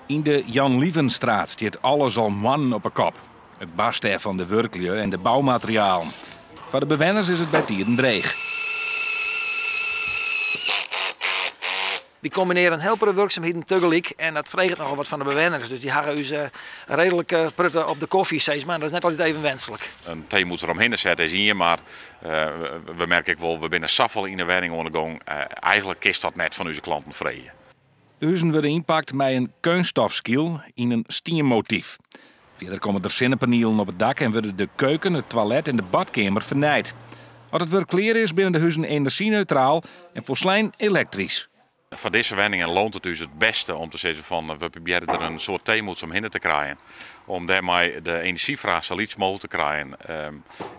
Yn de Jan Lievenstraat stiet alles al moannen op 'e kop. It barst dêr fan de wurklju en de boumaterialen. Foar de bewenners is it bytiden dreech. Wy kombinearje in hiel protte wurksumheden tagelyk en dat freget nochal wat fan de bewenners. Dus dy hawwe ús reedlik protte op de kofje, sis mar. Dat is net altyd even wenslik. In teemoed deromhinne sette is ien, mar we merke ek wol, we binne safolle yn de wenning oan de gong. Eigenlik kinst dat net fan ús klanten freegje. De huzen wurde ynpakt mei in keunststofskyl yn in stienmotyf. Fierder komme der sinnepanielen op it dak en wurde de keuken, it toilet en de badkeamer fernijd. As it wurk klear is, binne de huzen enerzjyneutraal en folslein elektrysk. Foar dizze wenningen loont it ús it bêste om te sizzen fan we probearje der in soart teemoeds omhinne te krijen. Om dêrmei de enerzjyfraach sa lyts mooglik te krijen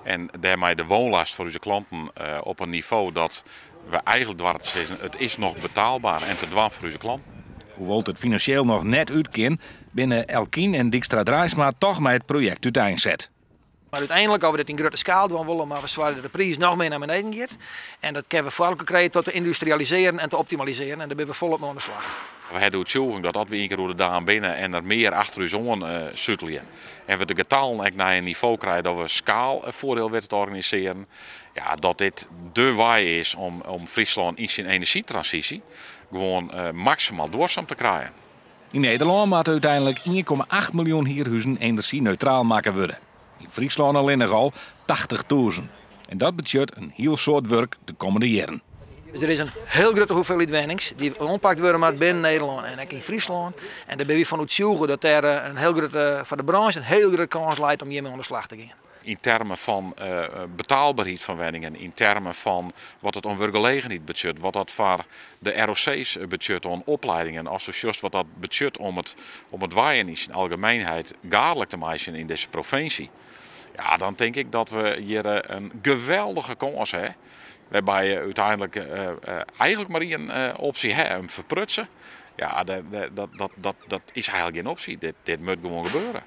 en dêrmei de woonlast foar ús klanten op in nivo dat we eigenlik doare te sizzen it is noch betaalber en te dwaan foar ús klanten. Hoewol't it finansjeel noch net út kin, binne Elkien en Dykstra Draaisma toch mei it projekt úteinset. Mar úteinlik, as we dit yn grutte skaal dwaan wolle, moatte we soargje dat de priis noch mear nei beneden giet. En dat kinne we foar elkoar krije troch te yndustrialisearjen en te optimalisearjen. En dêr binne we folop mei oan de slach. We hawwe de oertsjûging dat as we ien kear oer de daam binne en der mear achter ús oan sutelje en we de getallen ek nei in nivo krije dat we skaalfoardiel witte te organisearjen, ja, dat dit de wei is om Fryslân yn syn enerzjytransysje gewoan maksimaal duorsum te krijen. Yn Nederlân moatte úteinlik 1,8 miljoen hierhuzen enerzjyneutraal makke wurde. Yn Fryslân allinnich al 80.000. En dat betsjut in hiel soad wurk de kommende jierren. Dus der is in hiel grutte hoeveelheid wennings dy't oanpakt wurde moat binnen Nederlân en ek yn Fryslân. En dêr binne wy fan oertsjûge dat dêr in hiel grutte, foar de brânsje in hiel grutte kâns leit om hjirmei oan de slach te gean. Yn termen fan betaalberheid fan wenningen, yn termen fan wat it oan wurkgelegenheid betsjut, wat dat foar de ROC's betsjut oan opliedingen, asto sjochst wat dat betsjut om it wenjen yn syn algemeenheid gaadlik te meitsjen yn dizze provinsje, ja, dan tink ik dat we hjir in geweldige kâns hawwe, wêrby je úteinlik eigenlik mar ien opsje hawwe, him ferprutse. Ja, dat is eigenlik gjin opsje. Dit moat gewoan gebeure.